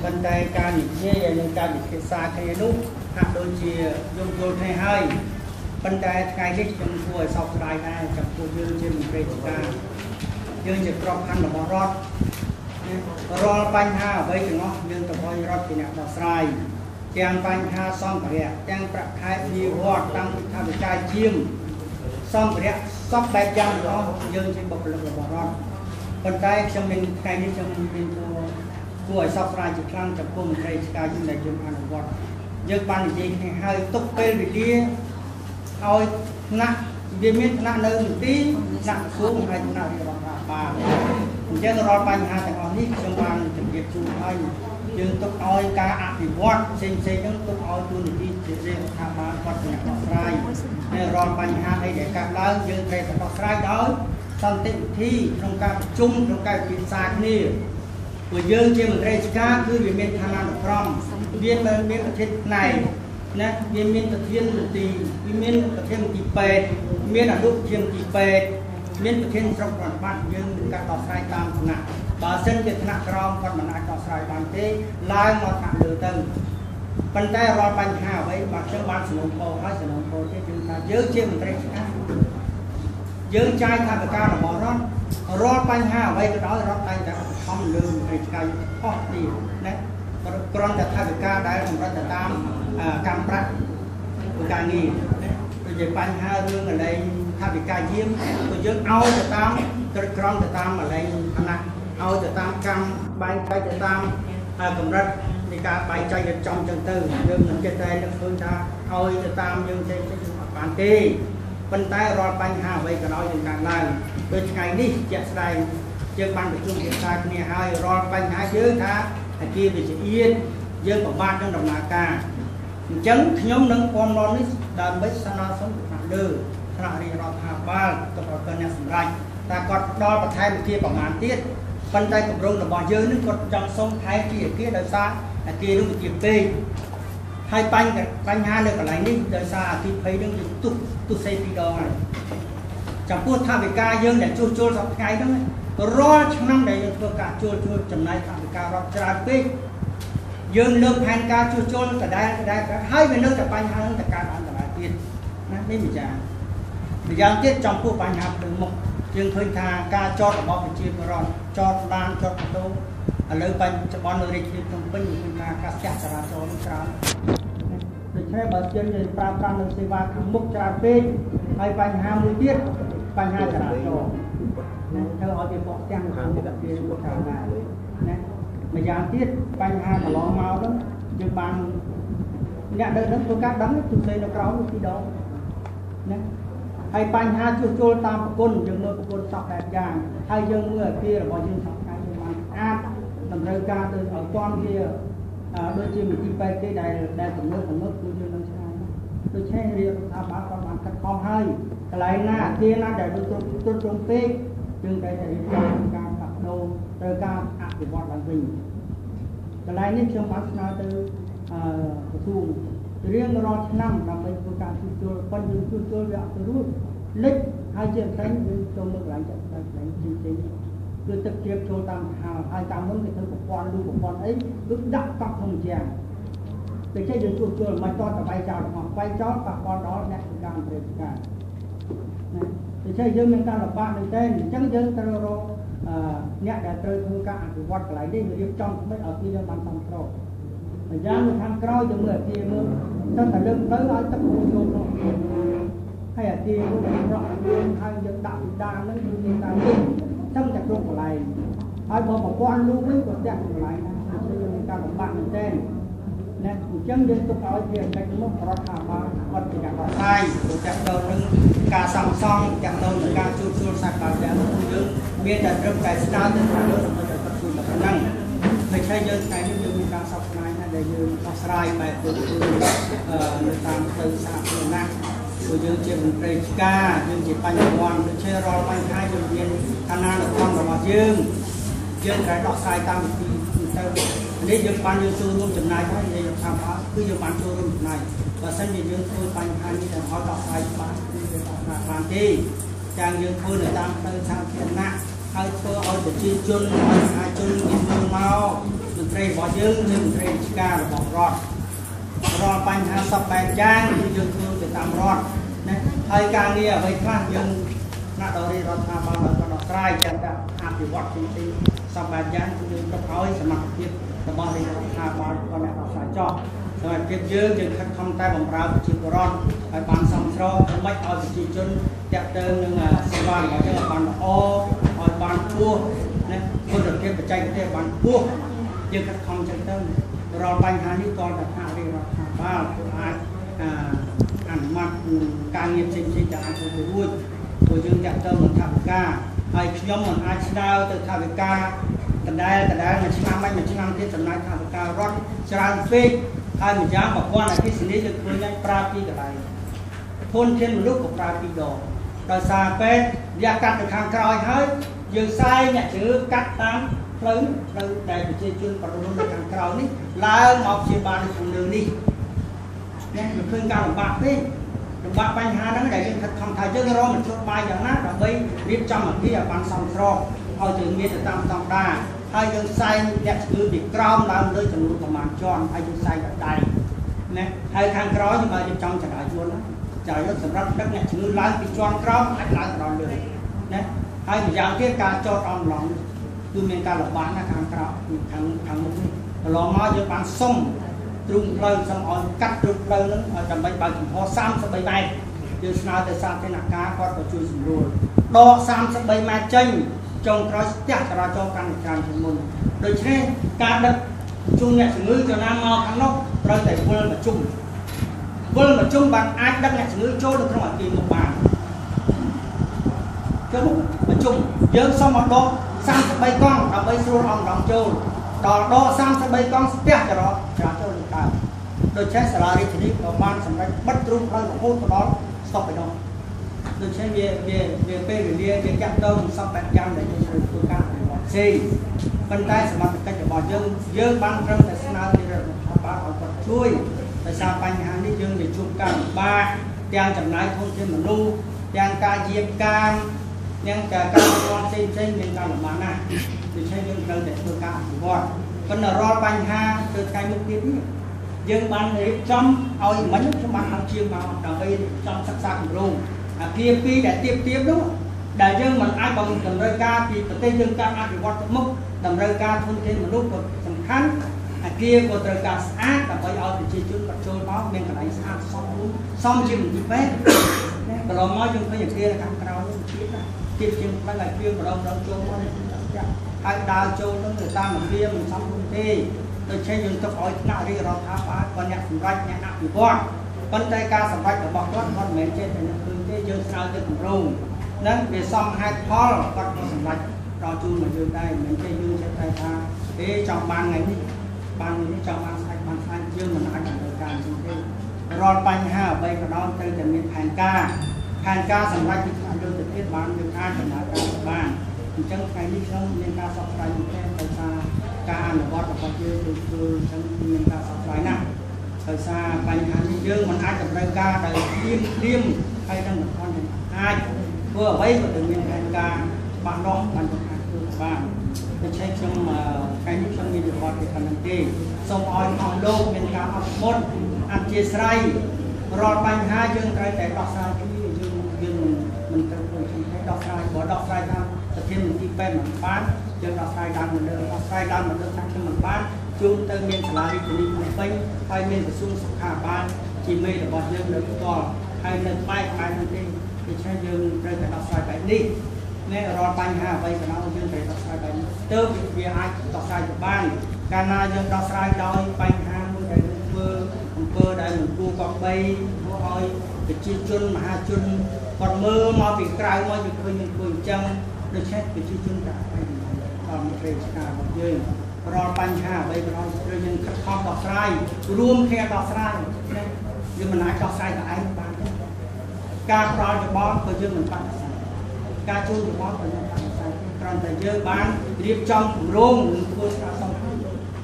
ប៉ុន្តែការនិយាយនិងការពិភាក្សាគ្នានោះហាក់ដូចជាយោគយល់គ្នាហើយប៉ុន្តែថ្ងៃនេះខ្ញុំគួរឲ្យសោកស្ដាយដែរចំពោះយើងជាមន្ត្រីរាជការយើងជាក្របខ័ណ្ឌរបស់រដ្ឋរាល់បញ្ហាអ្វីទាំងអស់យើងទៅឲ្យរដ្ឋជាអ្នកដោះស្រាយទាំងបញ្ហាសម្ភារៈទាំងប្រាក់ខែបៀវត្សតាំងពីថវិកាជាមសម្ភារៈសពបែបយ៉ាងទាំងអស់យើងជាបុគ្គលិករបស់រដ្ឋប៉ុន្តែខ្ញុំមានថ្ងៃនេះខ្ញុំមានគួរឲ្យសោកស្ដាយជាខ្លាំងចំពោះមន្ត្រីរាជការយើងដែលយើងអនុវត្តយើងបាននិយាយគ្នាហើយទុកពេលវេលាឲ្យថ្នាក់វាមានថ្នាក់នៅមន្ទីរថ្នាក់ក្រសួងហើយថ្នាក់រាជរដ្ឋាភិបាលអញ្ចឹងរាល់បញ្ហាទាំងអស់នេះខ្ញុំបានជម្រាបជូនហើយយើងទុកឲ្យការអភិវឌ្ឍផ្សេងផ្សេងហ្នឹងទុកឲ្យទូនាទីជារាជរដ្ឋាភិបាលគាត់ជាអ្នកដោះស្រាយហើយរាល់បញ្ហាអីដែលកើតឡើងយើងត្រូវតែដោះស្រាយដោយសន្តិវិធីក្នុងការប្រជុំក្នុងការពិភាក្សាគ្នាព្រោះយើងជាមន្ត្រីរាជការគឺវាមានឋានានុក្រមវាមានប្រធានផ្នែកណាវាមានប្រធានមន្ទីរវាមានប្រធានមន្ទីរពេទ្យមានអនុប្រធានមន្ទីរពេទ្យមានប្រធានស្រុកប្រតិបត្តិយើងមានការដោះស្រាយតាមថ្នាក់បើសិនជាថ្នាក់ក្រោមគាត់មិនអាចដោះស្រាយបានទេឡើងមកថ្នាក់លើទៅប៉ុន្តែរាល់បញ្ហាអ្វីបាទខ្ញុំបានសំណូមពរហើយសំណូមពរទៀតយើងថាយើងជាមន្ត្រីរាជការយើងចាយថវិការបស់រដ្ឋរាល់បញ្ហាអ្វីក៏ដោយរដ្ឋតែងតែឧបត្ថម្ភលើមន្ត្រីរាជការអស់គ្នាណាគ្រាន់តែថវិកាដែលសម្រាប់ទៅតាមកម្មប្រាក់ការងារដូចជាបញ្ហារឿងកន្លែងថវិកាយាមក៏យើងឲ្យទៅតាមក្រឹតក្រមទៅតាមកន្លែងឋានៈឲ្យទៅតាមកម្មបែងចែកទៅតាមកម្រិតនៃការបែងចែករៀបចំចឹងទៅយើងមិនចេះតែនឹកឃើញថាឲ្យទៅតាមយើងចេះចេះអត់បានទេប៉ុន្តែរាល់បញ្ហាអ្វីក៏ដោយយើងកើតឡើងដូចថ្ងៃនេះជាក់ស្ដែងយើងបានប្រជុំពិភាក្សាគ្នាហើយរាល់បញ្ហាយើងថាអាគារវិទ្យាយើងពិបាកនឹងដំណើរការអញ្ចឹងខ្ញុំនឹងពំនាំនេះដើម្បីស្នើសុំពីថ្នាក់លើថ្នាក់រាជរដ្ឋាភិបាលទៅប្រព័ន្ធអ្នកសម្រេចតែគាត់ផ្ដល់បន្ថែមអាគារប្រមាណទៀតប៉ុន្តែគម្រោងរបស់យើងនឹងគាត់ចង់សុំថែមពីអាគារដោយសារអាគារនោះវាជាពេកហើយបញ្ហានៅកន្លែងនេះដោយសារអាគារភ័យនឹងវាទុះសេពីរដងហើយចំពោះថវិកាយើងដែលជួសជុលសប្តាហ៍ថ្ងៃហ្នឹងរាល់ឆ្នាំដែលយើងធ្វើការជួលជុលចំណាយថវិការដ្ឋច្រើនពេកយើងលើកផែនការជួសជុលដដែលហើយវានៅតែបញ្ហានឹងតែកើតឡើងដដែលទៀតណានេះម្យ៉ាងម្យ៉ាងទៀតចំពោះបញ្ហាភ្លើងមុខយើងឃើញថាការចតរបស់ប្រជាពលរដ្ឋចតឡានចតម៉ូតូឥឡូវបច្ចុប្បន្ននៅរាជធានីភ្នំពេញឃើញថាការស្ទះចរាចរណ៍នឹងច្រើនដូច្នេះបើយើងប្រើប្រាស់នៅសេវាខាងមុខច្រើនពេកហើយបញ្ហាមួយទៀតបញ្ហាចរាចរណ៍ណាធ្វើឲ្យវាបកស្ទះនៅខាងមុខវាច្រើនដែរណាម្យ៉ាងទៀតបញ្ហាកន្លងមកហ្នឹងយើងបានអ្នកនៅនឹងធ្វើការដឹងទូសេនៅក្រោមពីរដងណាហើយបញ្ហាជួសជុលតាមប្រគុណយើងមើលប្រគុណសពបែបយ៉ាងហើយយើងមើលអាគាររបស់យើងសពថ្ងៃយើងបានស្អាតតម្រូវការទៅឲ្យទាន់ជាដូចជាមន្ទីរពេទ្យគេដែលទំនើបគឺយើងនឹងឆ្ងាយដូច្នេះរាជរដ្ឋាភិបាលគាត់បានខិតខំហើយកន្លែងណាអាគារណាដែលដូចទ្រុឌទ្រង់ពេកយើងត្រូវតែរៀបចំការផ្លាស់ប្ដូរត្រូវការអភិវឌ្ឍឡើងវិញកន្លែងនេះខ្ញុំបានស្នើទៅក្រសួងរៀងរាល់ឆ្នាំដើម្បីធ្វើការជួសជុលប៉ុន្តែយើងជួសជុលវាអត់ទៅរួចលិចហើយជាផ្សេងយើងចូលមើលកន្លែងចាក់កន្លែងផ្សេងៗគឺទឹកជ្រាបចូលតាមហាលហើយតាមមុនគេធ្វើប្រព័ន្ធលូប្រព័ន្ធអីគឺដាក់កប់ក្នុងជាងដូច្នេះយើងជួសជុលមិនតតែបាយចោលទាំងអស់បាយចោលប៉ះពាល់ដល់អ្នកធ្វើការប្រតិការណាដូច្នេះយើងមានការលំបាកមែនទែនអញ្ចឹងយើងត្រូវរកអ្នកដែលត្រូវធ្វើការអភិវឌ្ឍកន្លែងនេះរៀបចំថ្មីឲ្យគេយើងបានសមស្របម្យ៉ាងនៅខាងក្រោយទៅមើលអាគារមើលសិនតែលើកទៅឲ្យទឹកហូរចូលក្នុងហើយអាគារនោះប្រក់យើងហើយយើងដាក់ពីដានហ្នឹងគឺមានការទិញសឹងតែគ្រប់កន្លែងហើយបើប្រព័ន្ធលូវិញក៏ស្ទះកន្លែងដែរដូច្នេះយើងមានការលំបាក ណាអញ្ចឹងយើងទុកឲ្យភារកិច្ចនោះរដ្ឋាភិបាលគាត់ជាអ្នកដោះស្រាយព្រោះតាក់ទងនឹងការសាងសង់តាក់ទងនឹងការជួសជុលសាកលទាំងនោះយើងមានតែត្រឹមតែស្នើទៅខាងលើដើម្បីឲ្យគាត់ជួយមកប៉ុណ្ណឹងដូច្នេះយើងថ្ងៃនេះយើងមានការសោកស្ដាយណាស់ដែលយើងដោះស្រាយបែបទៅនៅតាមផ្លូវសាធារណៈព្រោះយើងជាមន្ត្រីរាជការយើងជាបញ្ញវន្តដូច្នេះរាល់បញ្ហាយើងមានឋានានុក្រមរបស់យើងយើងត្រូវដោះស្រាយតាមវិធីទៅនេះយើងបានយើងចូលរួមចំណាយហើយនិយាយថាគឺយើងបានចូលរួមចំណាយបើសិនជាយើងធ្វើបញ្ហានេះដល់ឲ្យដោះស្រាយបានគឺយើងដោះស្រាយបានទេទាំងយើងធ្វើនៅតាមផ្លូវសាធារណៈហើយធ្វើឲ្យប្រជាជនឲ្យមហាជនគេមើលមកមន្ត្រីរបស់យើងជាមន្ត្រីរាជការរបស់រដ្ឋរាល់បញ្ហាសពបែបយ៉ាងគឺយើងធ្វើទៅតាមរដ្ឋណាហើយការងារអ្វីខ្លះយើងថ្នាក់ដល់រាជរដ្ឋាភិបាលឲ្យគាត់ដោះស្រាយចាំតែអភិវឌ្ឍទីសពបែបយ៉ាងគឺយើងទុកឲ្យសមត្ថភាពរបស់រាជរដ្ឋាភិបាលគាត់អ្នកដោះស្រាយចោះសម្រាប់ភាពយើងយើងខិតខំតែបម្រើប្រជាពលរដ្ឋឲ្យបានសមស្របមិនឲ្យប្រជាជនតាក់ទងនឹងសេវារបស់យើងឲ្យបានល្អឲ្យបានខ្ពស់ណាគុណភាពបច្ចេកទេសបានខ្ពស់យើងខិតខំចឹងទៅរាល់បញ្ហានេះតតែថារាជរដ្ឋាភិបាលគឺអាចអនុម័តការងារផ្សេងៗដែលអាចធ្វើរួចព្រោះយើងតាក់ទងនឹងថវិកាហើយខ្ញុំមិនអាចស្នើទៅថវិកាដដែលមួយឆ្នាំហើយមួយឆ្នាំទៀតចំណាយថវិការដ្ឋច្រើនពេកហើយម្យ៉ាងប្រព័ន្ធអគ្គិសនីយើងឃើញប្រើពីកន្លែងធនធានមនុស្សក៏ប្រើពីរដងដោយសារពេទ្យយ៉ាកាត់ទៅខាងក្រោយហើយយើងផ្សាយអ្នកជំងឺកាត់តាមផ្លូវដែលប្រជាជនប្រមូលនៅខាងក្រោយនេះឡើងមកព្យាបាលនៅខាងលើនេះណាវាឃើញការលំបាកពេកលំបាកបញ្ហាហ្នឹងដែលយើងខិតខំថាយើងរកមធ្យោបាយយ៉ាងណាដើម្បីរៀបចំអគារឲ្យបានសមស្របឲ្យយើងមានទៅតាមស្តង់ដារហើយយើងផ្សាយអ្នកជំងឺពីក្រោមឡើងលើចំនួនប្រមាណជាន់ហើយយើងផ្សាយដល់ដៃណាហើយខាងក្រោយយើងបានរៀបចំចរាចរណ៍ចរាចរណ៍សម្រាប់ដឹកអ្នកជំងឺឡើងពីជាន់ក្រោមអាចឡើងទៅដល់លើណាហើយម្យ៉ាងទៀតការចតអំឡុងគឺមានការលំបាកណាស់ខាងក្រោមខាងមុខនេះកន្លងមកយើងបានសុំទ្រូងផ្លូវសុំឲ្យកាត់ទ្រូងផ្លូវហ្នឹងឲ្យដើម្បីបើកចំហ33ម៉ែត្រយើងស្នើទៅសាធារណការគាត់ក៏ជួយសម្រួលដក33ម៉ែត្រចេញចុងក្រោយស្ទះចរាចរណ៍កាន់តែច្រើនជាងមុនដូច្នេះការដឹកជូនអ្នកជំងឺចំណាំមកខាងនោះត្រូវតែវិលមកជុំបានអាចដឹកអ្នកជំងឺចូលទៅក្នុងអគារមកបានចូលមកជុំយើងសុំមកដក33កង់ដើម្បីស្រួលអង្គរងចូលដល់ដក33កង់ស្ទះចរាចរណ៍ចូលទៅកើតដូច្នេះសាលារាជធានីក៏បានសម្រេចបិទទ្រូងផ្លូវរហូតដល់ស្តុបឯនោះដូច្នេះវាពេលវេលាវាចាក់ទៅសពបែបយ៉ាងដែលយើងត្រូវធ្វើការអភិវឌ្ឍផ្សេងប៉ុន្តែសមត្ថកិច្ចរបស់យើងយើងបានត្រឹមតែស្នើទៅរដ្ឋាភិបាលឲ្យគាត់ជួយដោយសារបញ្ហានេះយើងវាជួបការលំបាកទាំងចំណាយធនធានមនុស្សទាំងការយាមកាមទាំងការអភិវឌ្ឍផ្សេងៗមានការលំបាកណាស់ដូច្នេះយើងត្រូវតែធ្វើការអភិវឌ្ឍប៉ុន្តែរាល់បញ្ហាទៅថ្ងៃមុខទៀតនេះយើងបានរៀបចំឲ្យមិញខ្ញុំបានឲ្យជាងមកដើម្បីរៀបចំសិក្សាគម្រោងអាគារពីរដែលទៀបនោះដែលយើងមិនអាចបំតម្រូវការពីប្រទេសយើងការអភិវឌ្ឍទៅមុខតម្រូវការធនធានមនុស្សក៏សំខាន់អាគារក៏ត្រូវការស្អាតដើម្បីឲ្យប្រជាជនគាត់ចូលមកមានកន្លែងស្អាតសមជាមន្ទីរពេទ្យណាកន្លងមកយើងឃើញអាគារនៅខាងក្រោយនេះទៀតណាទៀតជាងផ្លូវឲ្យគ្រឿងម្ដងចូលមកនេះចាក់ហើយដើរចូលនឹងទៅតាមអាគារមិនសមទេដូច្នេះយើងទុកឲ្យថ្នាក់រាជរដ្ឋាភិបាលគាត់អ្នកសម្រេចអ្នកអភិវឌ្ឍប៉ុន្តែការសម្រេចរបស់គាត់គាត់មិនមែនចេះតែនឹកឃើញទេយើងស្នើទៅគម្រោងហ្នឹងវាសមហេតុផលគាត់ក៏សម្រេចដល់ជូនមកយើងដែរមិនមែនចេះយើងចេះតែថាទេចង់បានថ្ងៃនេះបាននេះចង់បានស្អែកបានស្អែកយើងមិនអាចតម្រូវការអញ្ចឹងទេរាល់បញ្ហាអ្វីក៏ដោយត្រូវតែមានផែនការសម្រេចពីថ្នាក់លើទៅទៀតបានយើងអាចដំណើរការបានអញ្ចឹងថ្ងៃនេះខ្ញុំមានការសោកស្ដាយមែនទែនដោយសារការអនុវត្តរបស់យើងគឺធ្វើអញ្ចឹងមានការសោកស្ដាយណាស់ដោយសារបញ្ហានេះយើងមិនអាចតម្រូវការដោយភ្លាមហើយនឹងមិនថនអាចធ្វើអ្វីក៏ត្រូវមានផែនការច្បាស់លាស់បានអាចធ្វើបានដូច្នេះខ្ញុំថ្ងៃនេះខ្ញុំមានយោបល់ពីខាងនេះទេសូមឲ្យអស់លោកមានការអត់ធ្មត់អធិស្ឋានរាល់បញ្ហាយើងត្រូវតែដោះស្រាយគ្នាយើងមិនត្រូវធ្វើចឹងទេដោះស្រាយបើដោះស្រាយតាមប្រធានមន្ទីរពេទ្យមិនបានយើងដោះស្រាយតាមមណ្ឌលដោះស្រាយតាមមណ្ឌលខាងខ្ញុំមិនបានជូនទៅមានសាលារាជធានីភ្នំពេញហើយមានក្រសួងសុខាភិបាលជាមេរបស់យើងនៅផ្ទាល់ហើយនៅក្បែរនោះទេដូច្នេះយើងត្រូវតែដោះស្រាយបែបនេះ នេះរាល់បញ្ហាអ្វីក៏ដោយយើងត្រូវដោះស្រាយបែបនេះទើបវាអាចដោះស្រាយទៅបានកាលណាយើងដោះស្រាយដោយបញ្ហាមួយដែលយើង ធ្វើអំពើដែលមិនគួរគប្បីធ្វើឲ្យប្រជាជនមហាជនគាត់មើលមកពីក្រៅមកយើងឃើញយើងធ្វើអញ្ចឹងដូច្នេះប្រជាជនតែដល់មន្ត្រីរាជការរបស់យើងរាល់បញ្ហាអ្វីក៏ដោយត្រូវយើងខិតខំដោះស្រាយរួមគ្នាដោះស្រាយណាយើងមិនអាចដោះស្រាយតែឯងបានទេការផ្ដល់យោបល់ក៏យើងមិនបដិសេធការជួយយោបល់ក៏យើងបដិសេធគ្រាន់តែយើងបានរៀបចំគម្រោងនិងធ្វើការសំខាន់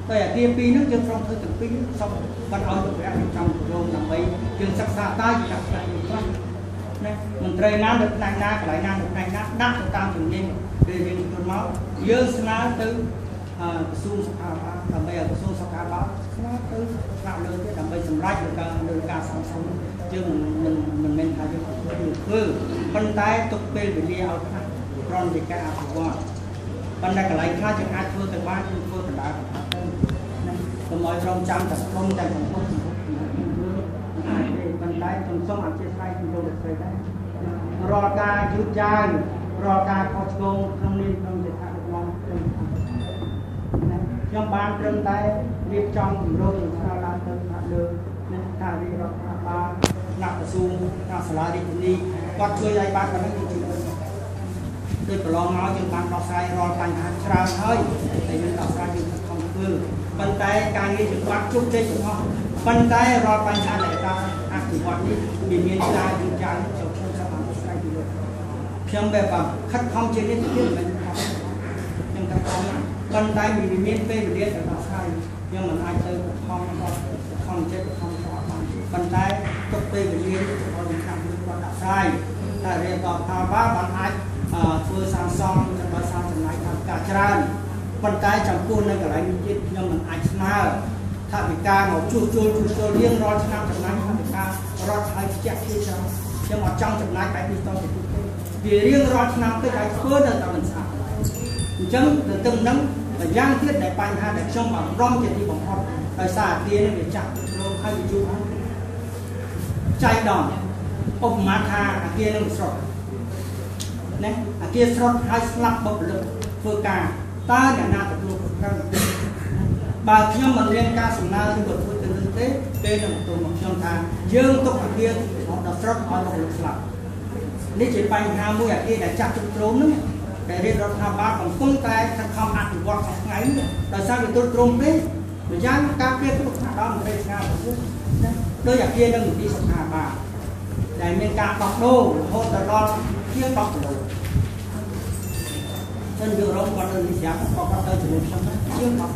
តែអាគារពីរហ្នឹងយើងព្រមធ្វើទាំងពីរសូមបានឲ្យលោករៀបចំគម្រោងដើម្បីយើងសិក្សាតើជាការផ្នែកខ្លះណាមន្ត្រីណានៅផ្នែកណាកន្លែងណានៅផ្នែកណាដាក់ទៅតាមជំនាញដែលយើងទទួលមកយើងស្នើទៅក្រសួងសុខាភិបាលដើម្បីឲ្យក្រសួងសុខាភិបាលស្នើទៅថ្នាក់លើទៀតដើម្បីសម្រេចលើការសាងសង់យើងមិនមែនថាយើងធ្វើប៉ុន្តែទុកពេលវេលាឲ្យខ្លះគ្រាន់តែការអភិវឌ្ឍប៉ុន្តែកន្លែងខ្លះយើងអាចធ្វើទៅបានយើងធ្វើបណ្ដាបណ្ដាទៅណាកុំឲ្យរងចាំតែក្រុមតែសង្គមអាចទេប៉ុន្តែខ្ញុំសូមអធិស្ឋានជំរុញស្រីដែររាល់ការយឺតយ៉ាវរាល់ការខុសឆ្គងក្នុងនាមក្នុងជាថ្នាក់ដឹកនាំខ្ញុំបានត្រឹមតែរៀបចំគម្រោងនិងស្នើឡើងទៅថ្នាក់លើនិងថារាជរដ្ឋាភិបាលថ្នាក់ក្រសួងថ្នាក់សាលារាជធានីគាត់ជួយឲ្យបានប៉ុណ្ណឹងគឺជាដូចប្រឡងមកយើងបានដោះស្រាយរាល់បញ្ហាច្រើនហើយតែយើងដោះស្រាយយើងខំធ្វើប៉ុន្តែការងារយើងបាត់ជោគជ័យទាំងអស់ប៉ុន្តែរាល់បញ្ហាដែលការអភិវឌ្ឍនេះវាមានការយឺតយ៉ាវចូលខ្ញុំសូមអធិស្ឋានពីលោកខ្ញុំបែបខិតខំជានេះទៀតមិនខ្ញុំខិតខំប៉ុន្តែវាមានពេលវេលាទៅដោះស្រាយខ្ញុំមិនអាចទៅខំដល់ខំចិត្តខំតបានប៉ុន្តែទុកពេលវេលាទៅឲ្យខាងនេះគាត់ដោះស្រាយតែរៀបរដ្ឋាភិបាលបានអាចធ្វើសាងសង់ដើម្បីសាងចំណាយថវិកាច្រើនប៉ុន្តែចំពោះនៅកន្លែងនេះទៀតខ្ញុំមិនអាចស្នើថវិកាមកជួសជុលរៀងរាល់ឆ្នាំចំណាយថវិការដ្ឋឲ្យខ្ជះខ្ជាយច្រើនខ្ញុំអត់ចង់ចំណាយបែបនេះតទៅទៀតទេវារៀងរាល់ឆ្នាំទៅឲ្យធ្វើនៅតែមិនស្អាតអញ្ចឹងទៅទឹមនឹងម្យ៉ាងទៀតដែលបញ្ហាដែលខ្ញុំបារម្ភជាទីបំផុតដោយសារអាគារនេះវាចាស់រងហើយវាយូរហើយចៃដន្យឧបមាថាអាគារនឹងស្រុតណាអាគារស្រុតហើយស្លាប់បុគ្គលិកធ្វើការតើអ្នកណាទទួលខុសត្រូវបើខ្ញុំមិនមានការសំណើឬក៏ធ្វើទៅនឹងទេពេលនឹងទទួលមកខ្ញុំថាយើងទុកអាគារដល់ស្រុតឲ្យបុគ្គលិកស្លាប់នេះជាបញ្ហាមួយអាគារដែលចាស់ទ្រុឌទ្រោមហ្នឹងដែលរាជរដ្ឋាភិបាលកំពុងតែខិតខំអភិវឌ្ឍក្នុងថ្ងៃនេះដោយសារវាទ្រុឌទ្រោមពេកម្យ៉ាងការពារគ្រោះថ្នាក់ដល់មន្ត្រីរាជការណាដោយអាគារនៅមន្ទីរសុខាភិបាលដែលមានការដោះដូររហូតដល់ជាង10គីឡូសិនយើងរងគាត់នៅនេះស្រាប់ក៏គាត់ទៅជាមួយខ្ញុំជាង10គីឡូ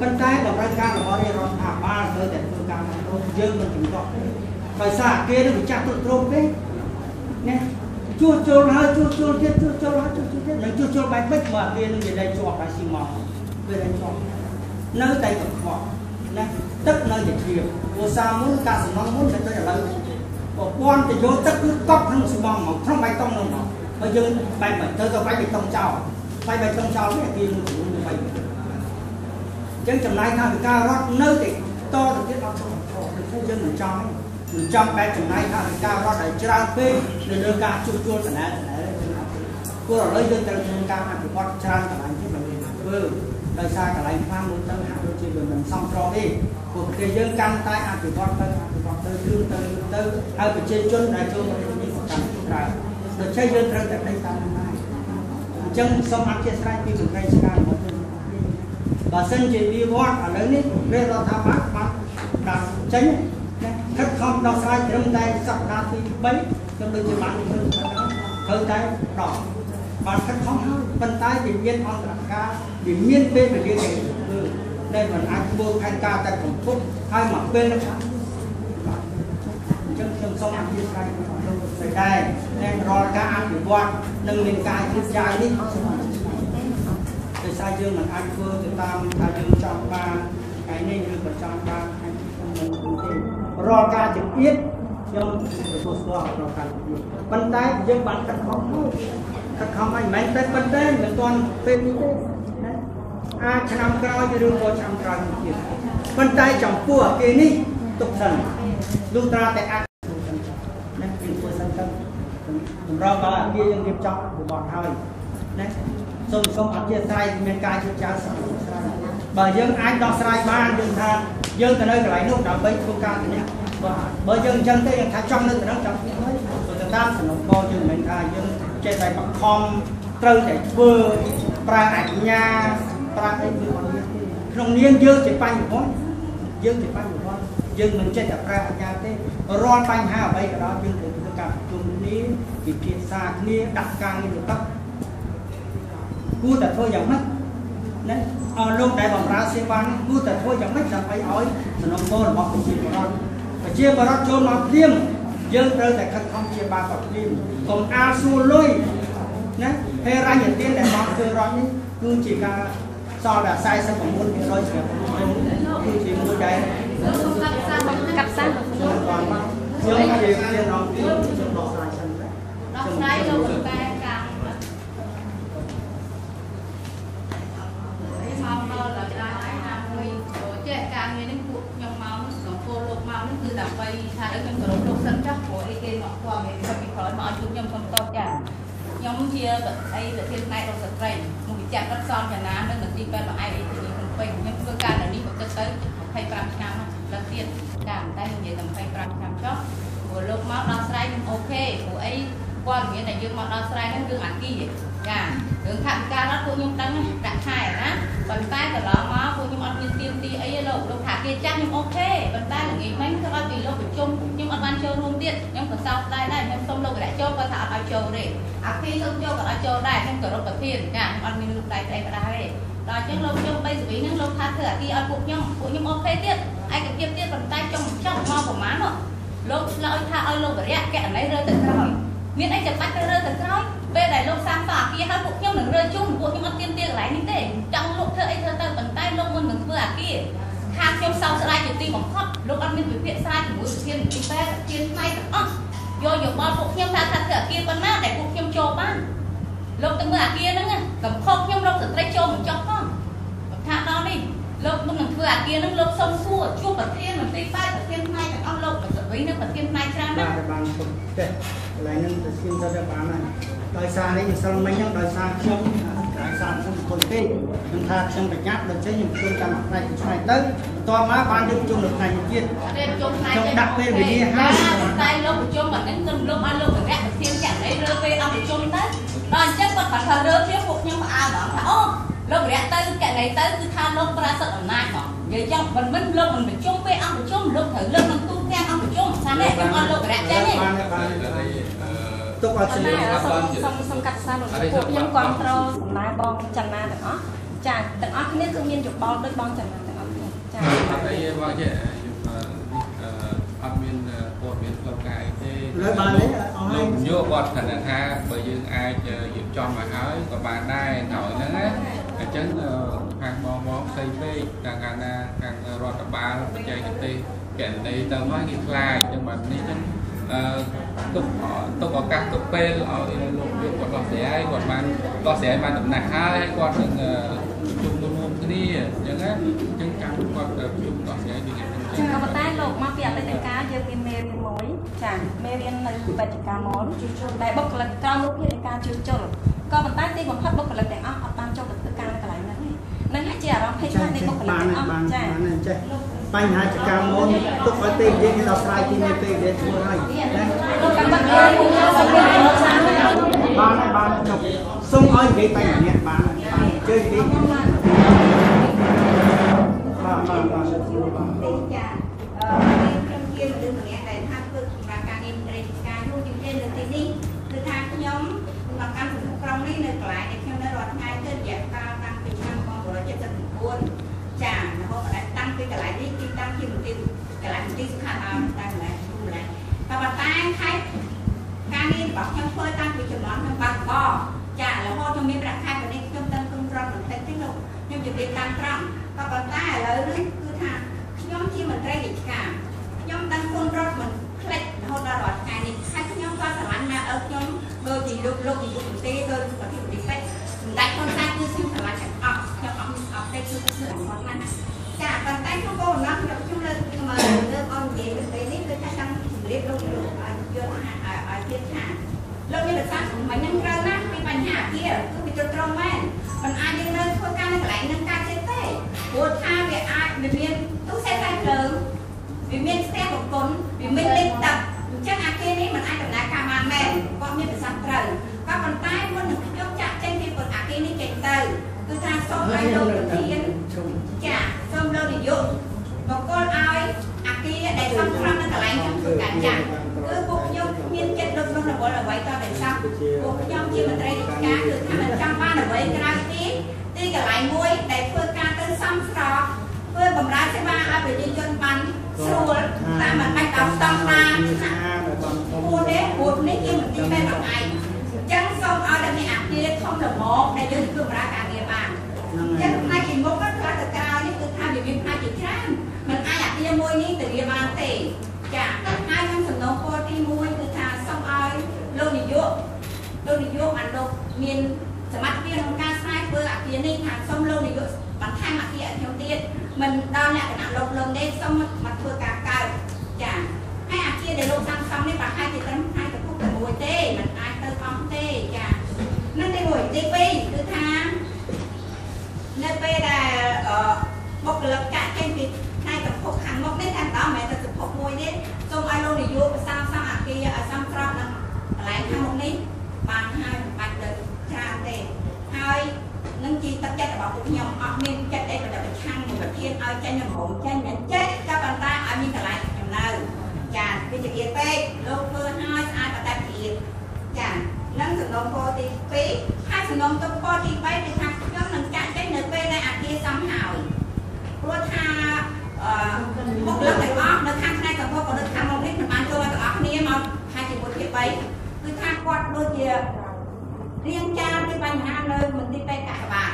ប៉ុន្តែតម្រូវការរបស់រាជរដ្ឋាភិបាលត្រូវតែធ្វើការដោះដូរយើងមិនជំទាស់ទេដោយសារអាគារនឹងម្ចាស់ទ្រុឌទ្រោមពេកណាជួសជុលហើយជួសជុលទៀតជួសជុលហើយជួសជុលទៀតនឹងជួសជុលបែបម៉េចបើអាគារនឹងវាលែងជាប់ហើយស៊ីម៉ងវាលែងជាប់នៅតែកខ្វក់ណាទឹកនៅតែជ្រាបព្រោះសាមុនការសំណង់មុនមិនដូចឥឡូវប្រព័ន្ធទៅយកទឹកគឺកប់ក្នុងស៊ីម៉ងមកក្នុងបៃតងនោះមកបើយើងបែបមិនទៅទៅបែបបៃតងចោលបែបបៃតងចោលនេះអាគារមួយចំនួនបែបអញ្ចឹងចំណាយថវិការដ្ឋនៅតែតទៅទៀតអត់ឈប់ដូច្នេះយើងមិនចង់ទេមិនចង់បែបចំណាយថវិការដ្ឋឲ្យច្រើនពេកនៅលើការជួសជុលកណ្ដាលព្រោះឥឡូវយើងត្រូវធ្វើការអភិវឌ្ឍច្រើនកន្លែងទៀតមិនមានធ្វើដោយសារកន្លែងខ្លះមើលទៅហាក់ដូចជាវាមិនសមស្របទេព្រោះប្រទេសយើងកាន់តែអភិវឌ្ឍទៅអភិវឌ្ឍទៅលឿនទៅលឿនទៅហើយប្រជាជនដែលចូលមកនេះក៏កាន់ច្រើនដូច្នេះយើងត្រូវតែដេញតាមនឹងដែរអញ្ចឹងសូមអធិស្ឋានពីមន្ត្រីរាជការរបស់យើងបើសិនជាវិវត្តឥឡូវនេះរាជរដ្ឋាភិបាលបានដាក់ចេញខិតខំដោះស្រាយត្រឹមតែសប្តាហ៍ទី3ខ្ញុំដូចជាបានធ្វើត្រូវតែដោះបានខិតខំហើយប៉ុន្តែវាមានអន្តរការវាមានពេលវេលាដែលធ្វើដែលមិនអាចធ្វើផែនការតែកំពុះហើយមកពេលនេះអញ្ចឹងខ្ញុំសូមអធិស្ឋានលោកស្រីដែរតែរាល់ការអភិវឌ្ឍនិងមានការយឺតយ៉ាវនេះសូមអធិស្ឋានដោយសារយើងមិនអាចធ្វើទៅតាមថាយើងចង់បានថ្ងៃនេះឬក៏ចង់បានថ្ងៃនេះខ្ញុំមិនទេរាល់ការជំនឿខ្ញុំទទួលស្គាល់រាល់ការជំនឿប៉ុន្តែយើងបានខិតខំហើយខិតខំហើយមិនមែនតែប៉ុន្តែមិនទាន់ពេលនេះទេណាអាចឆ្នាំក្រោយឬក៏ឆ្នាំក្រោយទៀតប៉ុន្តែចំពោះអាគារនេះទុកសិនលុះត្រាតែអាចណាយើងធ្វើសិនទៅតម្រូវដល់អាគារយើងរៀបចំអភិវឌ្ឍហើយណាសូមអធិស្ឋានមានការជឿជាក់សូមអធិស្ឋាន បើយើងអាចដោះស្រាយបានយើងថាយើងទៅនៅកន្លែងនោះដើម្បីធ្វើការទៅនេះបាទបើយើងអញ្ចឹងទេយើងថាចង់នៅទៅនឹងចង់នេះហើយទៅតាមសំណុំពរយើងមិនមែនថាយើងចេះតែបង្ខំត្រូវតែធ្វើប្រើអាជ្ញាប្រើអីគឺអត់មានទេក្នុងនាមយើងជាបញ្ញវន្តយើងជាបញ្ញវន្តយើងមិនចេះតែប្រើអាជ្ញាទេរាល់បញ្ហាអ្វីក៏ដោយយើងត្រូវធ្វើការប្រជុំគ្នាពិភាក្សាគ្នាដាក់ការងារទៅគួរតែធ្វើយ៉ាងម៉េចណាអស់លោកដែលបម្រើសេវានេះគួរតែធ្វើយ៉ាងម៉េចដើម្បីឲ្យសំណុំពររបស់ប្រជាពលរដ្ឋប្រជាពលរដ្ឋចូលមកភ្លាមយើងត្រូវតែខិតខំជាបាលគាត់ភ្លាមកុំអាលសួរលុយណាហេរញ្ញទានដែលបងធ្វើរត់នេះគឺជាការសល់តែ49%សម្រាប់ខ្ញុំគឺជាមួយដែលកាប់សាខ្ញុំជាជានំខ្ញុំដោះស្រាយសិនណាដោះស្រាយលោកតែការមកដល់ដល់ហើយណាមួយចេះការងារនេះពួកខ្ញុំមកសង្គមលោកមកនេះគឺដើម្បីថាឲ្យខ្ញុំគោរពលោកសិនចាស់ព្រោះអីគេមកគាត់គេពីក្រោយមកឲ្យជួបខ្ញុំសុំតបចាខ្ញុំជាអីប្រធានផ្នែករោគស្ត្រីមុខវិជ្ជារដ្ឋសំចនានៅមន្ទីរពេទ្យបង្អែករាជធានីភ្នំពេញខ្ញុំធ្វើការនៅនេះក៏គិតទៅ25ឆ្នាំដល់ទៀតចាតែខ្ញុំនិយាយតែ25ឆ្នាំចុះព្រោះលោកមកដោះស្រាយខ្ញុំអូខេព្រោះអីព័ត៌មានដែលយើងមកដោះស្រាយហ្នឹងគឺអាគីចារឿងថវិការដ្ឋពួកខ្ញុំដឹងដាក់ខែណាប៉ុន្តែកន្លងមកពួកខ្ញុំអត់មានទៀមទីអីទេលោកលោកថាគេចាស់ខ្ញុំអូខេប៉ុន្តែល្ងាចមិញក្រោយពីលោកប្រជុំខ្ញុំអត់បានចូលរួមទៀតខ្ញុំក៏សោកស្ដាយដែរខ្ញុំសុំលោករយៈចូលគាត់ថាអត់ឲ្យចូលទេអាគីសុំចូលក៏អត់ចូលដែរខ្ញុំគោរពប្រធានចាខ្ញុំអត់មានលូកដៃស្អីក៏ដែរទេដល់អញ្ចឹងលោកខ្ញុំ3សវីហ្នឹងលោកថាធ្វើអាគីឲ្យពួកខ្ញុំពួកខ្ញុំអូខេទៀតឯកភាពទៀតប៉ុន្តែចង់ចង់មកប្រហែលនោះលោកឆ្លើយថាឲ្យលោករយៈកណន័យរើទៅក្រោយមានអីចាំបាច់ទៅរើទៅក្រោយពេលដែលលោកសាងសង់អាគារហើយពួកខ្ញុំនឹងរើជុំពួកខ្ញុំអត់ទៀមទាកន្លែងនេះទេចង់លោកធ្វើអីធ្វើទៅប៉ុន្តែលោកមុននឹងធ្វើអាគារខាងខ្ញុំសោកស្ដាយជាទីបំផុតលោកអត់មានវិភាសាជាមួយប្រធានទីពេទ្យប្រធានផ្នែកទាំងអស់យកយោបល់ពួកខ្ញុំថាថាធ្វើអាគារប៉ុណ្ណាដែលពួកខ្ញុំចូលបានលោកទៅមើលអាគារហ្នឹងកំខុសខ្ញុំរកស្ត្រីចូលមិនចោះផងថាដល់នេះលោកមុននឹងធ្វើអាគារហ្នឹងលោកសុំសួរជួបប្រធានមន្ទីរពេទ្យប្រធានផ្នែកទាំងអស់លោកវិញនឹងប្រធានផ្នែកច្រើនណាស់បាទបានសុំទេកន្លែងហ្នឹងទៅស្គីមទៅបានហើយដោយសារនេះម្សិលមិញហ្នឹងដោយសារខ្ញុំដោយសារខ្ញុំគុណពេកខ្ញុំថាខ្ញុំប្រញាប់ដល់ចេញខ្ញុំជុំតាមផ្នែកឆ្នៃទៅបន្ទាប់មកបានយើងជុំនៅផ្នែកជាតិខ្ញុំដាក់ពេលវេលាហើយតែលោកប្រជុំអាហ្នឹងខ្ញុំលោកឲ្យលោករយៈប្រធានករណីរើពេលអត់ប្រជុំទៅដល់អញ្ចឹងគាត់គាត់ថារើគ្នាពួកខ្ញុំផ្អើលហ្មងថាអូលោករយៈទៅករណីទៅគឺថាលោកប្រើសិទ្ធិអំណាចហ្មងនិយាយចឹងមិនលោកមិនប្រជុំពេលអង្គប្រជុំលោកត្រូវលើកក្នុងទូទាំងអង្គប្រជុំថានេះខ្ញុំអត់លោករយៈចេញទេទុកឲ្យជំនឿសុំកាត់សារលោកពួកខ្ញុំគ្រប់គ្រងសំណើបងចន្ទនាទាំងអស់ចាទាំងអស់គ្នាគឺមានយោបល់ដូចបងចន្ទនាទាំងអស់គ្នាចាអត់អីបងចេះអត់មានព័ត៌មានផ្លូវការអីទេលើបានទេអស់ហើយយកគាត់ខណៈថាបើយើងអាចរៀបចំមកហើយក៏បានដែរហើយហ្នឹងណាអញ្ចឹងខាងបងបងផ្សេងពេកខាងកាលណាខាងរដ្ឋបាលបច្ចេកទេសកណន័យទៅមកគេខ្លាចអញ្ចឹងបាទនេះអញ្ចឹងទុកឱកាសទុកពេលឲ្យលោកវាគាត់ដោះស្រាយគាត់បានដោះស្រាយបានដំណាក់ហើយគាត់នឹងជុំរួមគ្នាអញ្ចឹងណាអញ្ចឹងចាំគាត់ជុំដោះស្រាយដូចនេះ ចាក៏ប៉ុន្តែលោកមកពីអតីតកាលយើងមានមេរៀនមួយចាមេរៀននៅបេតិកាមលដែលបុគ្គលិកក្រោមរូបភាពនៃការជួសជុលក៏ប៉ុន្តែទីបំផុតបុគ្គលិកទាំងអស់អត់បានចូលទៅធ្វើការនៅកន្លែងហ្នឹងទេនឹងហើយជាអារម្មណ៍ភ័យខ្លាចនៃបុគ្គលិកទាំងអស់ចា បញ្ហាចកម្មមុនទុកឲ្យពេលយើងដោះស្រាយទីនេះពេលយើងធ្វើហើយណាបានហើយបានចុះសូមឲ្យនិយាយតែម្នាក់បានបានជើងនិយាយបាទបាទបាទ ចាខ្ញុំជាមនុស្សម្នាក់ដែលថាធ្វើសម្រាប់ការងារមន្ត្រីការយូរជាងគេនៅទីនេះគឺថាខ្ញុំមកកាន់ក្រុមនេះនៅកន្លែងដែលខ្ញុំនៅរាល់ថ្ងៃគឺរយៈកាលតាំងពីឆ្នាំ1979ចារហូតដល់តាំងពីកន្លែងនេះទីតាំងជាមន្ទីរកន្លែងមន្ទីរសុខាភិបាលតាំងកន្លែងគ្រូម្ល៉េះតែប៉ុន្តែខែការងាររបស់ខ្ញុំធ្វើតាំងពីជំនាន់ខ្ញុំបាត់បចារហូតខ្ញុំមានប្រាក់ខែប៉ុណ្នេះខ្ញុំតាំងគុំត្រង់បន្តិចទេលោកខ្ញុំជម្រាបតាមត្រង់ក៏ប៉ុន្តែឥឡូវនេះគឺថាខ្ញុំជាមន្ត្រីរាជការខ្ញុំដឹងគុណរត់មិនផ្លេចរហូតដល់រាល់ថ្ងៃនេះហើយខ្ញុំក៏ស្រឡាញ់ម៉ែឪខ្ញុំដូចជាលោកលោកនាយកមន្ត្រីដោយប្រធានមន្ត្រីពេទ្យសម្ដេចហ៊ុនសែនគឺខ្ញុំស្រឡាញ់ទាំងអស់ខ្ញុំអត់មានអត់ទេគឺស្រឡាញ់គាត់ណាស់ចាប៉ុន្តែខ្ញុំក៏កំណត់ខ្ញុំលើកមកលើកអននិយាយទៅនេះគឺថាចង់ជម្រាបលោកលោកឲ្យយល់ថាឲ្យទៀតថាលោកមានប្រសាសន៍មិននឹងត្រូវណាស់ពីបញ្ហាអាគារគឺវាត្រង់មែនមិនអាចយើងនៅធ្វើការនៅកន្លែងនឹងការទៀតទេព្រោះ ប៉ុន្តែមុននឹងខ្ញុំចាក់ចេញពីអគារនេះចេញទៅគឺថាសូមឲ្យលោកប្រធានចាសូមលោកនាយកបកលឲ្យអគារដែលសំខាន់នៅកន្លែងខ្ញុំធ្វើការចាក់គឺពួកខ្ញុំគ្មានចិត្តលុបលុបរវល់អ្វីតតែសោះពួកខ្ញុំជាមន្ត្រីរាជការគឺថាមិនចង់បានអ្វីក្រៅពីទីកន្លែងមួយដែលធ្វើការទៅសមស្របធ្វើបម្រើសេវាឲ្យប្រជាជនបានស្រួលតាមមិនបាច់ដល់ស្តង់ដារពួកនេះពួកនេះជាមន្ទីរពេទ្យបងឯងអញ្ចឹងសូមឲ្យតែមានអគារធំល្មមដែលយើងធ្វើបម្រើការងារបានអញ្ចឹងផ្នែកពីមុខទៅខ្លះទៅក្រោយនេះគឺថាវាមានផ្នែកជាច្រើនមិនអាចអគារមួយនេះទៅវាបានទេចាហើយខ្ញុំសំណូមពរទី1គឺថាសូមឲ្យលោកនាយកអានលោកមានសមត្ថភាពក្នុងការស្រាយធ្វើអគារនេះថាសូមលោកនាយកបន្ថែមអគារឲ្យខ្ញុំទៀតមិនដល់លក្ខណៈលោកលំទេសូមមកធ្វើការកើតចាហើយអគារដែលលោកសាងសង់នេះប្រហែលជាត្រឹមផ្នែកកពុះតែមួយទេមិនអាចទៅអស់ទេចានឹងទី1ទី2គឺថានៅពេលដែលបុគ្គលិកចាក់ចេញពីផ្នែកកពុះខាងមុខនេះតែម្ដងមិនមែនតែកពុះមួយទេសូមឲ្យលោកនាយកប្រសាសង់អគារឲ្យសមស្របនឹងកន្លែងខាងមុខនេះបានហើយមិនបាច់ទៅច្រើនទេហើយនឹងជាទឹកចិត្តរបស់ពួកខ្ញុំអត់មានចិត្តអីប្រឆាំងប្រធានឲ្យចេញរំចេញមិនចេះក៏ប៉ុន្តែឲ្យមានកន្លែងខ្ញុំនៅចាវាចង្អៀតពេកលោកធ្វើឲ្យស្អាតតែចង្អៀតចានឹងសំណូមពរទី2ហើយសំណូមពរទី3គឺថាខ្ញុំនឹងចាក់ចេញនៅពេលដែលអគារសមហើយព្រោះថាបុគ្គលិកទាំងអស់នៅខាងផ្នែកសង្គមក៏ដូចខាងមុខនេះមិនបានចូលមកទាំងអស់គ្នាមកហើយជាមួយភាគ3គឺថាគាត់ដូចជារៀងចានពីបញ្ហានៅមន្ទីរពេទ្យកាកបាទ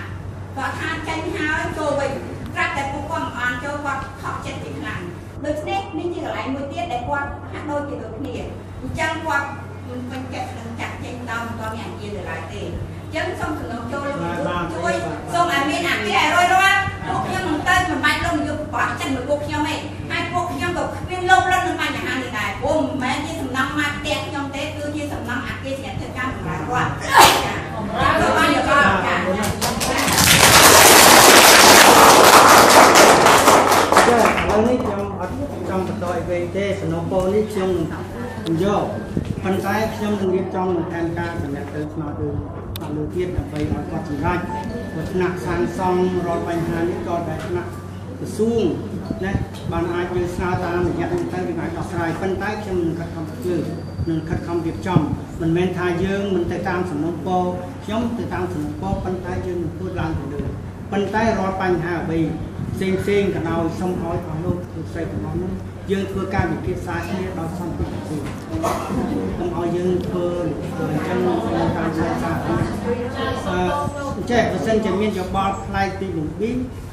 គាត់ថាចេញហើយចូលវិញត្រាប់តែពួកគាត់មិនបានចូលគាត់ខកចិត្តជាខ្លាំងដូច្នេះនេះជាកន្លែងមួយទៀតដែលគាត់ហាក់ដូចជាដូចគ្នាអញ្ចឹងគាត់មិនពេញចិត្តនឹងចាក់ចេញដល់មិនទាន់មានអាគារនៅឡើយទេអញ្ចឹងសូមសំណូមចូលលោកជួយសូមឲ្យមានអាគារឲ្យរួចរាល់ពួកខ្ញុំមិនទៅមិនបាច់លោកនាយកប្រក់ចិត្តមួយពួកខ្ញុំទេហើយពួកខ្ញុំក៏គ្មានលោភលន់នឹងបញ្ហានេះដែរព្រោះមិនមែនជាសំណង់មកផ្ទះខ្ញុំទេគឺជាសំណង់អាគារសម្រាប់ធ្វើការបម្រើគាត់ចាបម្រើគាត់បានយោបល់ចាចាឥឡូវនេះខ្ញុំអត់ចង់បន្តអីវែងទេសំណូមពរនេះខ្ញុំនឹងយកប៉ុន្តែខ្ញុំនឹងរៀបចំនឹងផែនការសម្រាប់ទៅឆ្នោតលើលើទៀតដើម្បីឲ្យគាត់សម្រេចព្រោះថ្នាក់សាងសង់រាល់បញ្ហានេះក៏តែថ្នាក់ក្រសួងណាបានអាចយើងស្នើតាមរយៈនេះទៅវាអាចដោះស្រាយប៉ុន្តែខ្ញុំនឹងខិតខំធ្វើនឹងខិតខំរៀបចំមិនមែនថាយើងមិនទៅតាមសំណូមពរខ្ញុំទៅតាមសំណូមពរប៉ុន្តែយើងនឹងធ្វើឡើងទៅលើប៉ុន្តែរាល់បញ្ហាអ្វីផ្សេងផ្សេងក៏ដោយសូមឲ្យអស់លោកលោកស្រីទាំងអស់នោះយើងធ្វើការវិភាគសាគ្នាដោយសន្តិវិធីកុំឲ្យយើងធ្វើអញ្ចឹងតាមសាសាចេះបើសិនជាមានយោបល់ផ្លែកពីបំពី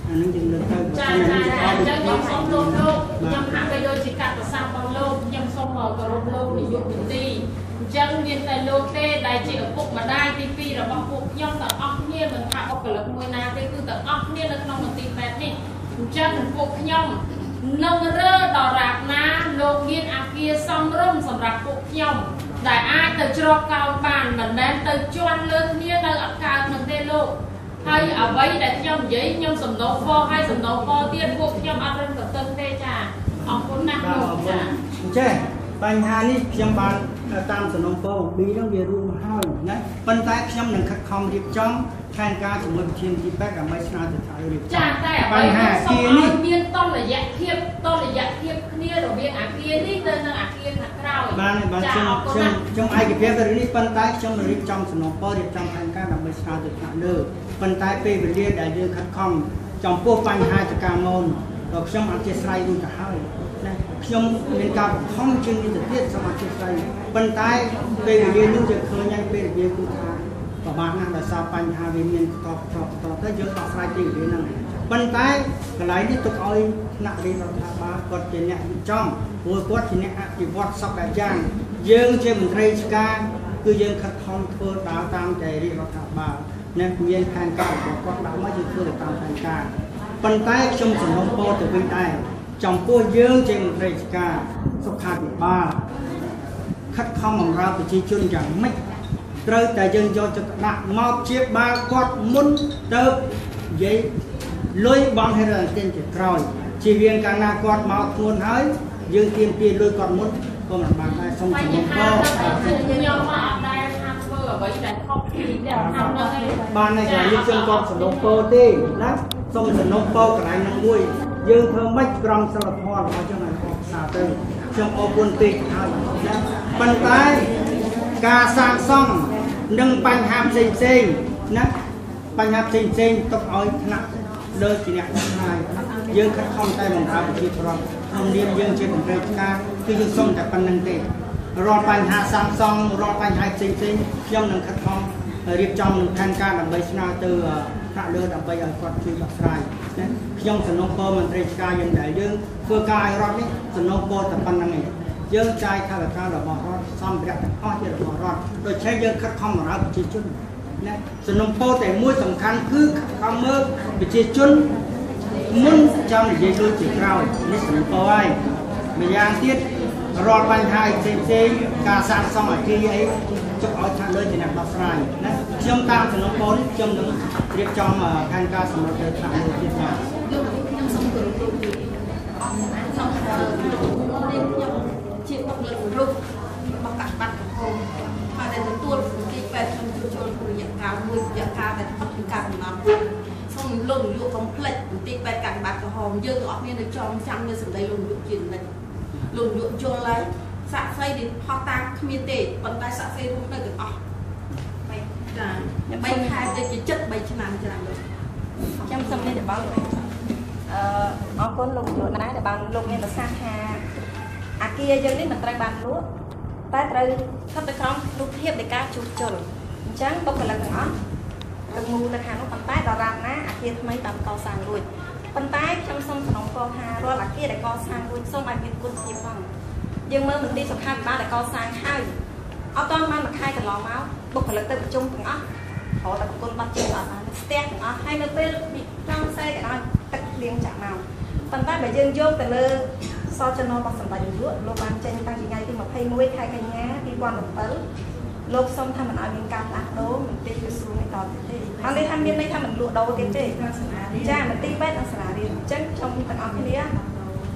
អានឹងយើងលើកទៅចាចាអញ្ចឹងខ្ញុំសូមទោសលោកខ្ញុំហាក់បីដូចជាកាត់ប្រសាសន៍របស់លោកខ្ញុំសូមគោរពលោកនាយកមន្ទីរអញ្ចឹងមានតែលោកទេដែលជាឪពុកម្ដាយទី2របស់ពួកខ្ញុំទាំងអស់គ្នាមិនថាបុគ្គលិកមួយណាទេគឺទាំងអស់គ្នានៅក្នុងមន្ទីរពេទ្យនេះអញ្ចឹងពួកខ្ញុំនឹងរើដល់រាបណាលោកមានអាគារសមរម្យសម្រាប់ពួកខ្ញុំដែលអាចទៅជ្រកកោនបានមិនមែនទៅជន់លើគ្នានៅអត់កើតនឹងទេលោកហើយអ្វីដែលខ្ញុំនិយាយខ្ញុំសំណូមពរហើយសំណូមពរទៀតពួកខ្ញុំអត់រឹងទទឹងទេចាអរគុណណាស់លោកចាចេះបញ្ហានេះខ្ញុំបានតាមសំណូមពរបំពីហ្នឹងវារួមហើយណាប៉ុន្តែខ្ញុំនឹងខិតខំរៀបចំផែនការជាមួយវិធានទីពេទ្យដើម្បីស្នើទៅថារៀបចំចាតែអ្វីបញ្ហាសូមឲ្យមានតុល្យភាពគ្នារវាងអាគារនេះទៅនឹងអាគារខាងក្រោយបានបាទខ្ញុំឯកភាពទៅរឿងនេះប៉ុន្តែខ្ញុំរៀបចំសំណូមពររៀបចំផែនការដើម្បីស្នើទៅថ្នាក់លើប៉ុន្តែពេលវេលាដែលយើងខិតខំចំពោះបញ្ហាចកាមូនខ្ញុំអធិស្ឋានរួចទៅហើយណាខ្ញុំមានការបង្ខំជាងនេះទៅទៀតសូមអធិស្ឋានប៉ុន្តែពេលវេលានោះយើងឃើញហើយពេលវេលាគឺថាប្រមាណណាស់ដោយសារបញ្ហាវាមានបន្តទៅយើងដោះស្រាយពេលវេលាហ្នឹងប៉ុន្តែកន្លែងនេះទុកឲ្យថ្នាក់រាជរដ្ឋាភិបាលគាត់ជាអ្នករៀបចំព្រោះគាត់ជាអ្នកអភិវឌ្ឍសពបែបយ៉ាងយើងជាមន្ត្រីរាជការគឺយើងខិតខំធ្វើដើរតាមតែរាជរដ្ឋាភិបាលណាមានផែនការរបស់គាត់ដាក់មកយើងធ្វើទៅតាមផែនការប៉ុន្តែខ្ញុំសំណូមពរទៅវិញដែរចំពោះយើងជាមន្ត្រីរាជការសុខាភិបាលខិតខំបម្រើប្រជាជនយ៉ាងម៉េចត្រូវតែយើងយកចិត្តដាក់មកជាបាលគាត់មុនទៅនិយាយលុយបងហេរ៉ាទានជាក្រោយជាវាងកាលណាគាត់មកធ្ងន់ហើយយើងទាមទារលុយគាត់មុនក៏មិនបានដែរសូម បញ្ហាខ្ញុំអត់ដែលថាធ្វើ អ្វីដែលខុសពីដែលខាងនោះទេ បានតែកន្លែងនេះខ្ញុំគាត់សំណូមពរទេណាសូមសំណូមពរកន្លែងនោះមួយយើងធ្វើម៉េចក្រមសីលធម៌របស់យើងឲ្យល្អប្រសើរទៅខ្ញុំអរគុណពេកហើយណាប៉ុន្តែការសាងសង់និងបញ្ហាផ្សេងផ្សេងណាបញ្ហាផ្សេងផ្សេងទុកឲ្យថ្នាក់លើជាអ្នកដោះស្រាយយើងខិតខំតែបម្រើប្រជាពលរដ្ឋក្នុងនាមយើងជាមន្ត្រីការគឺយើងសុំតែប៉ុណ្្នឹងទេរាល់បញ្ហាសាងសង់រាល់បញ្ហាផ្សេងផ្សេងខ្ញុំនឹងខិតខំរៀបចំនឹងផែនការដើម្បីស្នើទៅថ្នាក់លើដើម្បីឲ្យគាត់ជួយដោះស្រាយណាខ្ញុំសំណូមពរមន្ត្រីការយើងដែលយើងធ្វើការឲ្យរដ្ឋនេះសំណូមពរតែប៉ុណ្្នឹងឯងយើងចាយថវិការបស់រដ្ឋសម្ភារៈទាំងអស់ជារបស់រដ្ឋដូច្នេះយើងខិតខំបម្រើប្រជាជនណាសំណូមពរតែមួយសំខាន់គឺខិតខំមើលប្រជាជនមុនចាំនិយាយលុយជាក្រោយនេះសំណូមពរហើយម្យ៉ាងទៀតរាល់បញ្ហាផ្សេងផ្សេងការសាងសង់អគារអីទុកឲ្យថ្នាក់លើជាអ្នកដោះស្រាយណាខ្ញុំតាមសំណូមពរនេះខ្ញុំនឹងរៀបចំផែនការសម្រាប់ទៅថ្នាក់លើទៀតបាទ លោកខ្ញុំសូមគោរពលោកសូមនាមខ្ញុំជាបុគ្គលិករូបរបស់កាក់បាត់កំហុសហើយដែលទទួលមន្ទីរពេទ្យខ្ញុំជួសជុលរយៈកាលមួយរយៈកាលដែលផុតពីការកំណត់សូមលោកនាយកកុំភ្លេចមន្ទីរពេទ្យកាក់បាត់ក្រហមយើងទាំងអស់គ្នានៅចងចាំនៅសម្ដីលោកនាយកជានិច្ចលោកនាយកយល់ហើយសាក់សីដែលផុសតាមគ្មានទេប៉ុន្តែសាក់សីរួមនៅទាំងអស់ចា3ខែទៅជាចិត្ត3ឆ្នាំច្រើនលោក ខ្ញុំសូមមានយោបល់អរគុណលោកនាយកដែរដែលបានលោកមានប្រសាសន៍ថាអាគារយើងនេះមិនត្រូវបានលក់តែត្រូវស្ថិតនៅក្រោមរូបភាពនៃការជួសជុលអញ្ចឹងបុគ្គលិកទាំងអស់ទៅមូលទៅខាងនោះប៉ុន្តែដល់រាបណាអាគារថ្មីបានកសាងរួចប៉ុន្តែខ្ញុំសូមសំណូមពរថារាល់អាគារដែលកសាងរួចសូមឲ្យមានគុណភាពផងយើងមើលមន្ទីរសុខាភិបាលដែលកសាងហើយអត់ទាន់បានមួយខែកន្លងមកបុគ្គលិកទៅប្រជុំទាំងអស់រត់តែប្រគុណបាត់ជើងអត់បានស្ទះទាំងអស់ហើយនៅពេលចង់សេក៏ដោយទឹកភ្លៀងចាក់មកប៉ុន្តែបើយើងយកទៅលើសចនរបស់សម្ដេចនាយកលោកបានចេញតាំងពីថ្ងៃទី21ខែកញ្ញា2017លោកសូមថាមិនឲ្យមានការផ្លាស់ប្ដូរមន្ទីរក្រសួងនេះតទៅទេហើយនេះថាមានន័យថាមិនលក់ដូរទៀតទេចាមន្ទីរពេទ្យនិងសាលារៀនអញ្ចឹងខ្ញុំទាំងអស់គ្នាស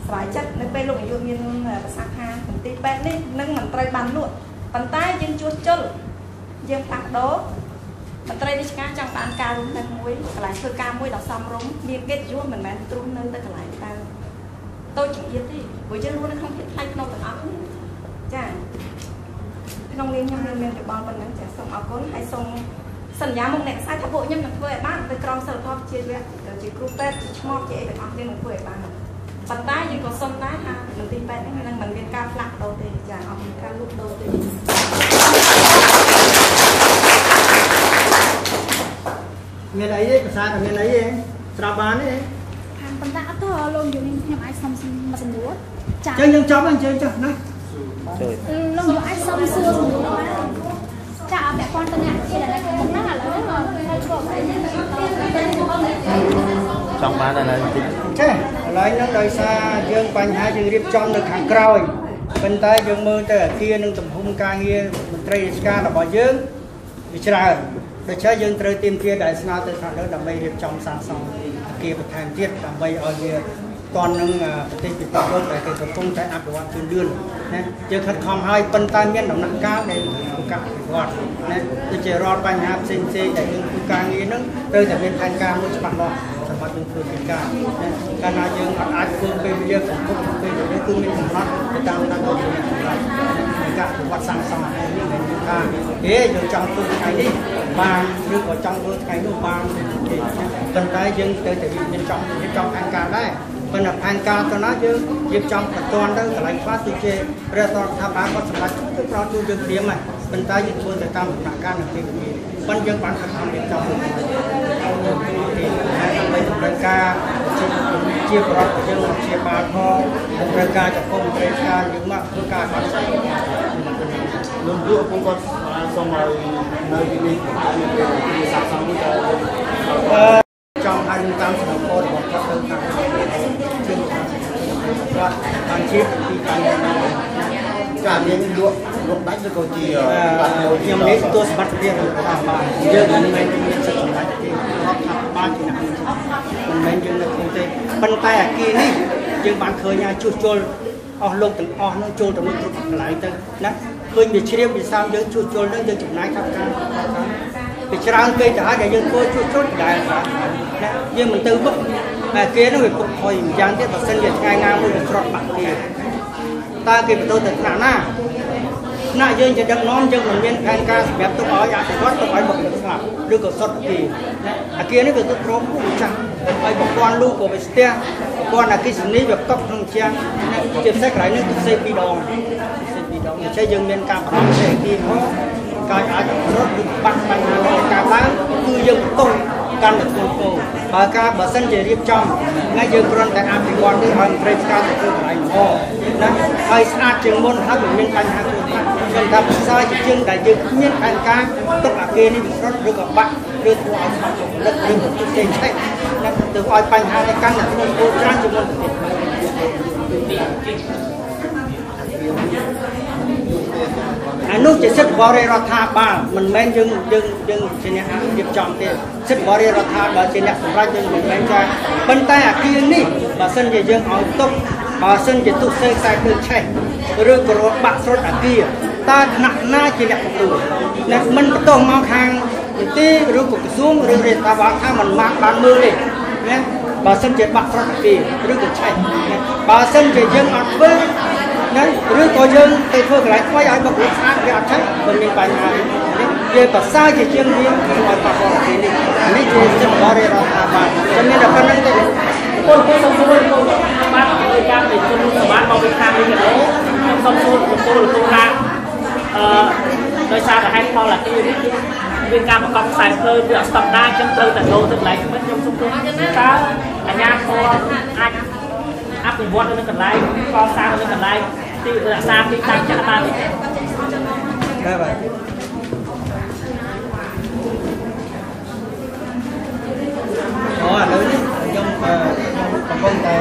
ប្បាយចិត្តនៅពេលលោកនាយកមានប្រសាសន៍ថាមន្ទីរពេទ្យនេះនឹងមិនត្រូវបានលក់ប៉ុន្តែយើងជួសជុលយើងផ្លាស់ប្ដូរមន្ត្រីរាជការចង់បានការរស់នៅមួយកន្លែងធ្វើការមួយដ៏សមរម្យមានកិត្តិយសមិនមែនទ្រុះនៅទៅកន្លែងតើតូចចង្អៀតទេព្រោះយើងរស់នៅក្នុងភាពថ្លៃថ្នូរទាំងអស់គ្នាចាក្នុងនាមខ្ញុំមានយោបល់ប៉ុណ្ណឹងចាសូមអរគុណហើយសូមសន្យាមកអ្នកខ្សែថាពួកខ្ញុំនឹងធ្វើឲ្យបានទៅក្រមសីលធម៌ជាវគ្គជាគ្រូពេទ្យជាឈ្មោះជាអីទាំងអស់គ្នានឹងធ្វើឲ្យបានប៉ុន្តែយើងក៏សុំដែរថាមន្ទីរពេទ្យនេះនឹងមិនមានការផ្លាស់ប្ដូរទេចាអត់មានការលុបដូរទេ មានអីទេភាសាតែមានអីទេស្រាប់បានទេ ខាងប៉ុន្តែអត់ទេលោកនាយកនេះខ្ញុំអាចសុំមួយសំណួរចា អញ្ចឹងយើងចប់ហើយអញ្ជើញចុះណា លោកនាយកអាចសុំសួរសំណួរបានចាពាក់ព័ន្ធទៅអ្នកជាដែលនៅក្នុងហ្នឹងឥឡូវហ្នឹងនៅជាប់អី ចង់បានឥឡូវបន្តិច ចេះឥឡូវហ្នឹងដោយសារយើងបញ្ហាយើងរៀបចំនៅខាងក្រោយប៉ុន្តែយើងមើលទៅអាគារនិងទំហំការងារមន្ត្រីរាជការរបស់យើងវាច្រើនដូច្នេះយើងត្រូវទាមទារដែលស្នើទៅថ្នាក់លើដើម្បីរៀបចំសាងសង់អាគារបន្ថែមទៀតដើម្បីឲ្យវាតន់នឹងប្រទេសពិភពលោកដែលគេកំពុងតែអភិវឌ្ឍជឿនលឿនណាយើងខិតខំហើយប៉ុន្តែមានដំណាក់កាលដែលធ្វើការអភិវឌ្ឍណាដូចជារាល់បញ្ហាផ្សេងផ្សេងដែលយើងធ្វើការងារហ្នឹងត្រូវតែមានផែនការមួយច្បាស់លាស់សម្រាប់យើងធ្វើកិច្ចការណាកាលណាយើងអត់អាចធ្វើពេលវេលាកំពុងពេលវេលាគឺមានកំណត់ទៅតាមតាមជាអ្នកសម្រាប់នៃការអភិវឌ្ឍសាងសង់អានេះមិនមែនថាហេយើងចង់ធ្វើថ្ងៃនេះបានឬក៏ចង់ធ្វើថ្ងៃនោះបានទេប៉ុន្តែយើងត្រូវតែមានចង់រៀបចំផែនការដែរប៉ុន្តែផែនការទៅណាយើងរៀបចំបន្ទាន់ទៅកន្លែងខ្លះដូចជាព្រះរដ្ឋាភិបាលគាត់សម្រេចទៅប្រជួយយើងព្រាមហើយប៉ុន្តែយើងធ្វើទៅតាមដំណាក់កាលនិងពេលវេលាប៉ុន្តែយើងបានខិតខំរៀបចំដើម្បីតម្រូវការជាប្រវត្តិយើងមកជាបាលផងតម្រូវការចំពោះមន្ត្រីការយើងមកធ្វើការបានស្អី លោកនាយកពួកគាត់សូមឲ្យនៅទីនេះមានពេលទីសាងសង់នេះតើ ចង់ឲ្យនឹងតាមសំណពររបស់គាត់ទៅខាងជើងគាត់បានជាពីបញ្ហា ចាមានលក់លក់ដាច់ឬក៏ជា ខ្ញុំនេះទទួលសមត្ថភាពរដ្ឋាភិបាលយើងមិនមែនមានសិទ្ធិសម្រេចទេរដ្ឋាភិបាលជាអ្នកមានសិទ្ធិមិនមែនយើងនៅក្នុងទេប៉ុន្តែអាគារនេះយើងបានឃើញហើយជួសជុលអស់លោកទាំងអស់នោះចូលទៅមើលគ្រប់កន្លែងទៅណា ឃើញវាជ្រាបវាសាមយើងជួសជុលនឹងយើងចំណាយថវិកាវាច្រើនពេកទៅហើយដែលយើងធ្វើជួសជុលដែរយើងមិនទៅមុខតែគេនោះវាពុកផុយម្យ៉ាងទៀតបើសិនជាថ្ងៃណាមួយវាស្រត់បាក់គេតើគេបន្ទោសទៅថ្នាក់ណាថ្នាក់យើងជាដឹកនាំយើងមិនមានផែនការសម្រាប់ទុកឲ្យអភិវឌ្ឍទុកឲ្យបុគ្គលិកស្លាប់ឬក៏សុទ្ធគេអាគារនេះវាទុកព្រមចាស់ហើយប្រព័ន្ធលូក៏វាស្ទះប្រព័ន្ធអគ្គិសនីវាកប់ក្នុងជាងជាពិសេសកន្លែងនេះទុកសេ2ដងសេ2ដងមិនใช่យើងមានការបារម្ភសេអគារផងការអាចរត់ឬបាក់បញ្ហាដែលកើតឡើងគឺយើងបន្ទោសកាន់តែធ្ងន់ធ្ងរបើការបើសិនជារៀបចំណាយើងគ្រាន់តែអភិវឌ្ឍនេះឲ្យមន្ត្រីស្ការទៅធ្វើកន្លែងល្អណាហើយស្អាតជាងមុនហើយមិនមានបញ្ហាគ្រោះថ្នាក់ខ្ញុំថាប្រសើរជាជាងដែលយើងគ្មានផែនការទុកអាគារនេះវាស្រុតឬក៏បាក់ឬធ្វើឲ្យស្លាប់បុគ្គលិកឬក៏ផ្សេងឆេះណាទៅឲ្យបញ្ហានេះកាន់តែធ្ងន់ធ្ងរច្រើនជាងមុនទៅទៀតអានោះជាសិទ្ធិបរិរដ្ឋាភិបាលមិនមែនយើងយើងយើងជាអ្នករៀបចំទេសិទ្ធិបរិរដ្ឋាភិបាលជាអ្នកសម្រេចយើងមិនមែនចាប៉ុន្តែអាគារនេះបើសិនជាយើងឲ្យទុកបើសិនជាទុកសេខ្សែភ្លើងឆេះឬក៏រត់បាក់ស្រុតអាគារតើថ្នាក់ណាជាអ្នកទទួលអ្នកមិនបន្ទោសមកខាងមន្ទីរឬក៏ក្រសួងឬរដ្ឋាភិបាលថាមិនបានមើលទេណាបើសិនជាបាក់ស្រុតអាគារឬក៏ឆេះបើសិនជាយើងអត់ធ្វើណាឬក៏យើងទៅធ្វើកន្លែងថ្មីឲ្យបុគ្គលិកស្អាតវាអត់ឆេះមិនមានបញ្ហានេះវាប្រសើរជាជាងវាធ្វើឲ្យប៉ះពាល់អាគារនេះនេះជាសិទ្ធិរបស់រដ្ឋាភិបាលចាំមានតែប៉ុណ្្នឹងទេពលពលសូមសួរលោកបាទដោយការប្រជុំសមាមកពីខាងនេះកដោខ្ញុំសូមសួរលោកពលលោកថាដោយសារតែហេតុផលអាគារនេះមានការបង្កប់ខ្សែភ្លើងវាអត់ស្តង់ដារអញ្ចឹងត្រូវតែដូរទៅកន្លែងថ្មីខ្ញុំសូមសួរតើអាជ្ញាធរអាចអភិវឌ្ឍនៅកន្លែងកសាងនៅកន្លែងទីរក្សាទីតាំងចាស់បានទេបាទបាទអូឥឡូវនេះខ្ញុំកំពុងតែ